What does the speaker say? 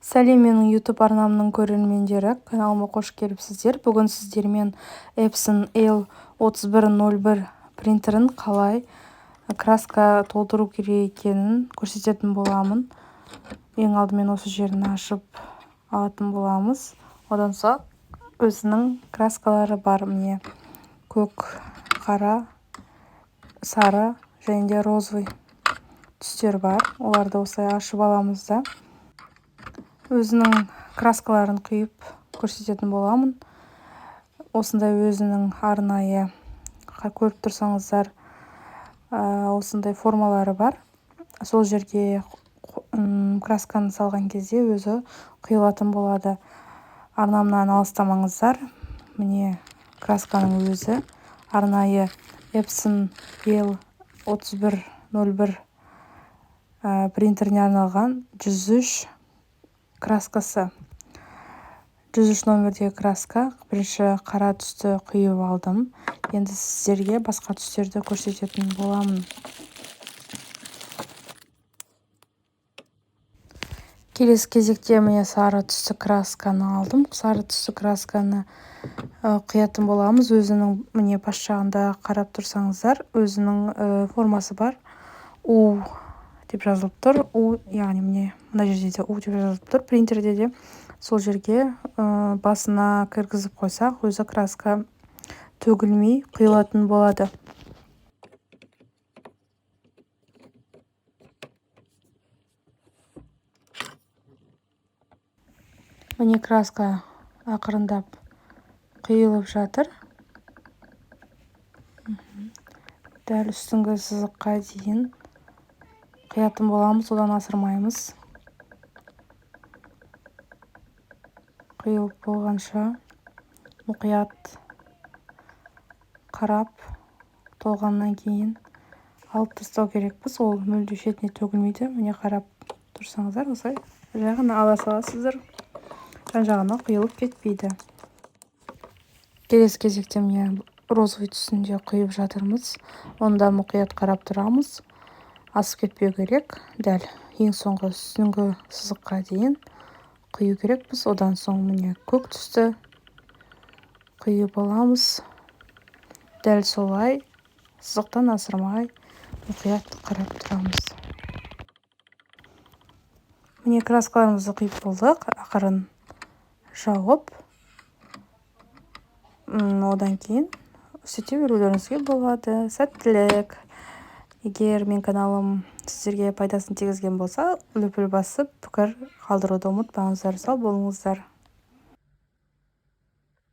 Сәлем, менің YouTube арнамның көрермендері, каналыма қош келіпсіздер. Бүгін сіздермен Epson L3101 принтерін қалай краска толтыру керек екенін көрсететін боламын. Ең алдымен осы жерін ашып алатын боламыз. Одан соң өзінің краскалары бар, міне көк, қара, сары және де розовый түстер бар. Оларды осылай ашып аламыз да, өзінің краскаларын құйып көрсететін боламын. Осындай өзінің арнайы, көріп тұрсаңыздар, осындай формалары бар. Сол жерге красканы салған кезде өзі құйылатын болады. Арнамнан алыстамаңыздар. Міне, красканың өзі арнайы Epson L3101 принтеріне арналған 103 краскасы. 103 номердегі краска. Бірінші қара түсті құйып алдым. Енді сіздерге басқа түстерді көрсететін боламын. Келесі кезекте міне сары түсті красканы алдым. Сары түсті красканы құятын боламыз. Өзінің міне бас жағында қарап тұрсаңыздар, өзінің формасы бар. У деп жазылып тұр. У, яғни міне мына жерде де У деп жазылып тұр. Принтерде де сол жерге басына кіргізіп қойсақ, өзі краска төгілмей құйылатын болады. Міне, краска ақырындап құйылып жатыр. Дәл үстіңгі сызыққа дейін құятын боламыз, одан асырмаймыз. Құйылып болғанша мұқият қарап, толғаннан кейін алып тастау керекпіз. Ол мүлде шетіне төгілмейді. Міне, қарап тұрсаңыздар, осылай жай ғана ала саласыздар, жан жағына құйылып кетпейді. Келесі кезекте міне розовый түсінде құйып жатырмыз. Онда мұқият қарап тұрамыз. Асып кетпеу керек. Дәл ең соңғы үстіңгі сызыққа дейін құю керекпіз. Одан соң міне көк түсті құйып аламыз. Дәл солай сызықтан асырмай мұқият қарап тұрамыз. Міне, краскаларымызды құйып болдық. Ақырын жауып, одан кейін істете берулеріңізге болады. Сәттілік! Егер мен каналым сіздерге пайдасын тигізген болса, лүпіл басып, пікір қалдыруды ұмытпаңыздар. Сау болыңыздар!